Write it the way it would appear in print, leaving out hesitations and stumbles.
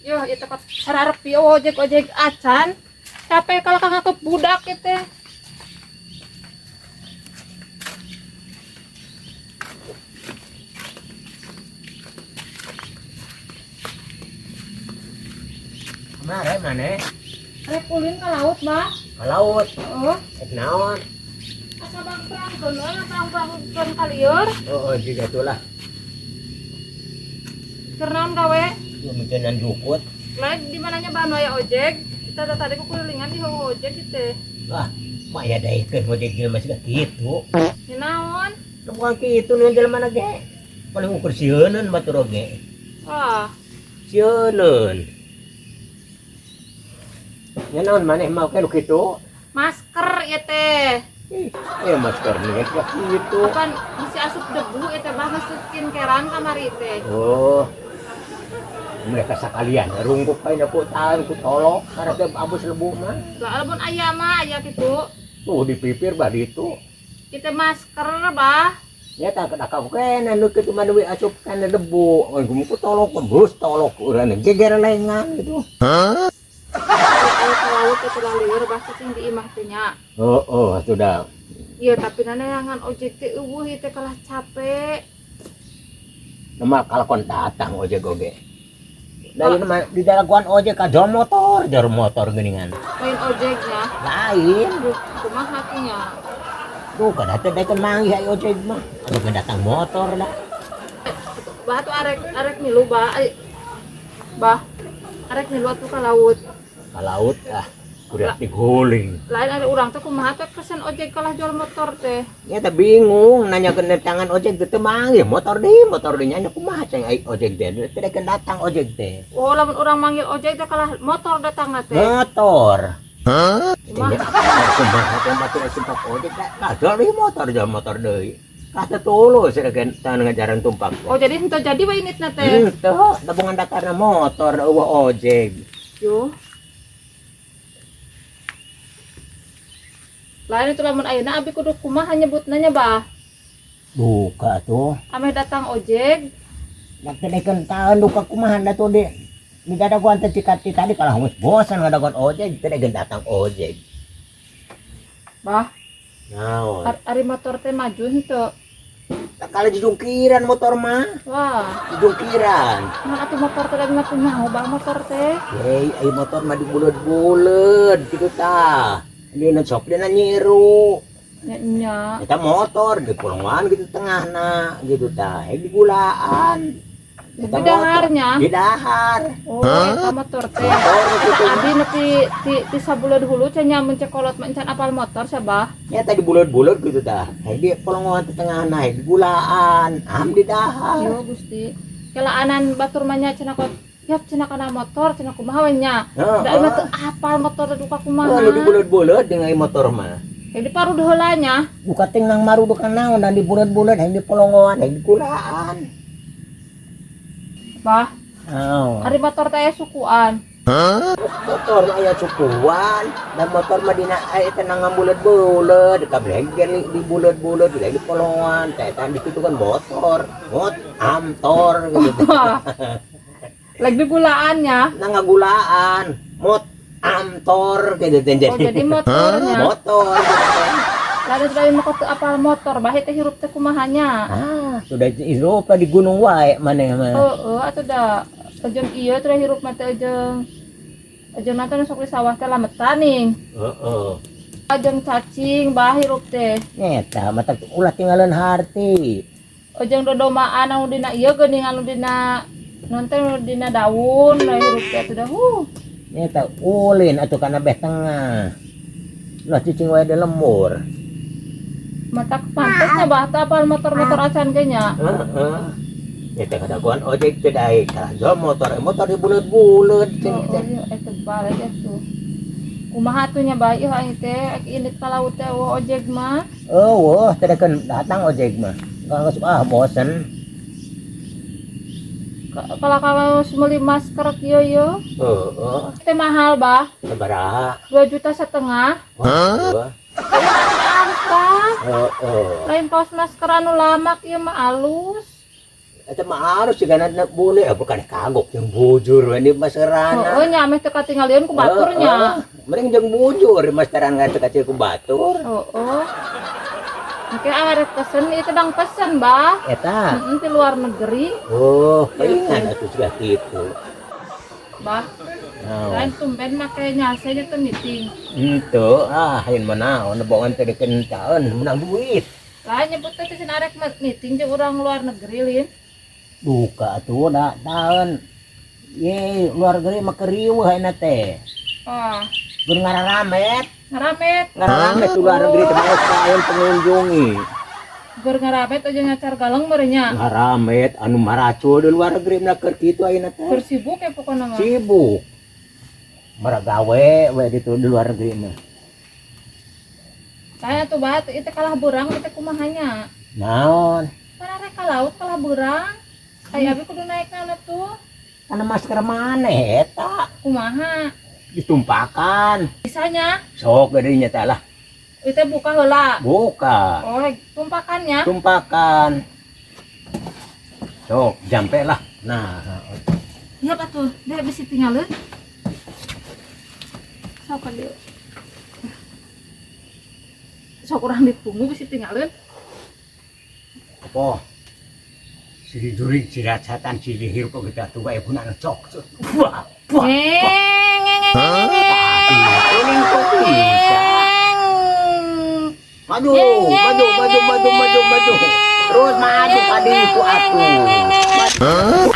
Yo, itu kok sararepi ojek-ojek acan. Capek kalau kang aku budak itu. Kemarin mana? Rek ulin ke laut, Bah. Ke laut. Heeh. Ek naon? Asa bang perangkeun we, perang-perangkeun kalieur. Oh, oh juga itulah. Keur naon gawe? Lu mungkinan jukut. Lain di mananya bahan aya ojek. Kita tadi kukurilingan di ojek gitu. Wah, mak ya daikeun ojek jelema siga kitu. Ya naon? Lu bukan kitu nu jelema na ge. Paling ukur sieuneun batur oge. Wah, Sieuneun. Ya naon maneh mau ke nu kitu? Masker ya teh. Ih, eh masker nih siga kitu. Apaan bisa asup debu ya teh, bah skincarean kamari teh. Oh. Mereka sekalian rungkup kain aku tahan ku tolok karena teh abus lebu mah. Lah lamun aya mah aya kitu. Tuh di pipir bah ditu. Kita masker bah. Ya tak kena kau kena nu kitu mah deui asup kana debu. Ku tolok bus tolok urang geger lengan gitu. Aya ka laut teh lieur bah cicing di imah teh nya. Oh, oh sudah. Iya tapi neangan ojek teh eueuh ieu teh kalah capek. Nama kalakon datang ojek oge. Dari nama di dalaguan ojek ka jual motor, jual motor geuningan. Lain ojeknya. Lain. Duh, kumaha nya? Duh, kada teh daekeun manggih ai ojek mah. Aduh datang motor dah. Bah tuh arek arek milu bah. Ay, bah. Arek milu atuh ka laut. Ka laut ah. Kudu diguling. Lain ada urang teh kumaha teh pesen ojek kalah jual motor teh. Ya teh bingung nanya ke tangan ojek teh manggih motor deui nya kumaha ceng ai ojek teh. Teh daekeun datang ojek teh. Oh, lamun urang manggil ojek teh kalah motor datang teh. Motor. Kumaha? Kumaha teh batur tumpak ojek teh. Lah jual deui motor jual motor deui. Kata tulus daekeun tangan ngajaran tumpak. Oh, jadi henteu jadi we initna teh. Henteu, tabungan datarna motor eueuh ojek. Yo. Lain itu lamun ayeuna abi kudu kumaha nyebutna nya bah. Duka tuh. Ameh datang ojek. Nak daekeun taeun duka kumaha da tuh di dadaguan teh cikati tadi kalah geus bosan ngadaguan ojek teh daekeun datang ojek. Bah. Naon? Ari motor teh maju henteu. Kali dijungkiran motor mah. Wah, dijungkiran. Nah atuh motor teh lagi mah nyaho bah motor teh. Hei, ai motor mah dibuleud-buleud kitu tah. Dina sok dina nyiru. Nya nya. Eta motor di pulungan gitu tengahna gitu tah. Hei digulaan. Eta Di daharnya. Di dahar. Oh, eta motor teh. Motor gitu. Eta abi nepi ti sabuleud hulu cenah mun cekolot mah encan apal motor sabah. Ya tadi buleud-buleud gitu tah. Hei di pulungan di tengahna hei digulaan. Am di dahar. Yo Gusti. Kelaanan batur mah nya cenah kot. Yap cenah kana motor cenah kumaha we nya. Da mah teu apal motor teh duka kumaha. Oh, lu dibuleud-buleud dengan motor mah. Hei di parud heula nya. Buka ting nang maruduk naon dan dibuleud-buleud hei di polongoan hei digulaan. Bah. Naon? Ari motor teh aya sukuan. Hah? Motor mah aya sukuan dan motor mah dina aya teh nang buleud-buleud kabeh ge dibuleud-buleud di polongoan teh tah di situ kan motor, mot amtor gitu. Lagi digulaannya. Nah ngagulaan, mot amtor gitu teh. Oh, jadi motornya. Motor. Lalu sudah mau teu apal motor, bah teh hirup teh kumaha nya. Ah, sudah hirup di gunung wae maneh mah. Heeh, atuh da jeung ieu teh hirup mah teh jeung jeung nanti sok di sawah teh lametan ning. Heeh. Jeung cacing bah hirup teh. Eta mah ulah tinggalan harti. Jeung dodomaan anu dina ieu geuning anu dina nonton dina daun lah hirup teh atuh dah. Eta ulin atuh kana beh tengah. Lah cicing wae de lembur. Mata pantes nya bah teh apal motor-motor acan ge nya. Heeh. Eta kadaguan ojek teh daek kalah jual motor, motor dibuleud-buleud cing Oh, teh. iya eta balik atuh. Kumaha atuh nya bah ieu aing teh init ka laut teh eueuh ojek mah. Eueuh teh daekeun datang ojek mah. Geus ah bosen. Kalau kamu meuli masker kieu ye. Heeh. Teh mahal bah. Sabaraha? 2,5 juta. Hah? Alus bah. Heeh. Lain kaos masker anu lama kieu mah alus. Eta mah harus juga na boleh, ah, bukan kagok jeung bujur we di maskerana. Heeh nya, meh teu katinggalian ku baturnya. Mending jeung bujur di maskeran ngan teu kacil ku batur. Oh. Oke, arek pesen itu dang pesen, Bah. Eta. Heeh, di luar negeri. Oh, palingan atuh juga kitu. Bah, Naon? lain tumben make nyalsenya teh meeting. Henteu, ah, lain mah naon bohongan teh dikencaeun menang duit. Lain nyebut teh cenah arek meeting jeung urang luar negeri, Lin. Duka atuh da taeun. Ye, luar negeri mah keur riweuh ayeuna teh. Ah, Keur ngararamet. Ngaramet. Ngaramet di luar negeri teh maes aya pengunjungi. Gur ngaramet aja nyacar galeng merenya. Ngaramet anu maracul di luar negeri mah keur kitu ayeuna teh. Keur sibuk ya pokoknya mah. Sibuk. Maragawe we ditu di luar negeri mah. Saya tuh bat, itu kalah berang itu kumahanya. Naon? Mana rek ka laut kalah berang. Kayak abi kudu naik naon tuh. Kana masker maneh eta Kumaha? Ditumpakan. Bisanya Sok geuning nya teh lah. Itu buka heula. Buka. Oh, tumpakannya. Tumpakan. Sok, jampe lah. Nah, Iya atuh, dia bisa tinggalin. Sok ka dieu. Sok urang ditunggu bisa tinggalin. Apa? Siri jurig, siri setan, siri hirup kita tuh aya gunana sok. Wah, wah. Ngeng ngeng ngeng ngeng ngeng. Kuning kok bisa. Maju, maju, maju, maju, maju, maju. Terus maju kadiku atuh.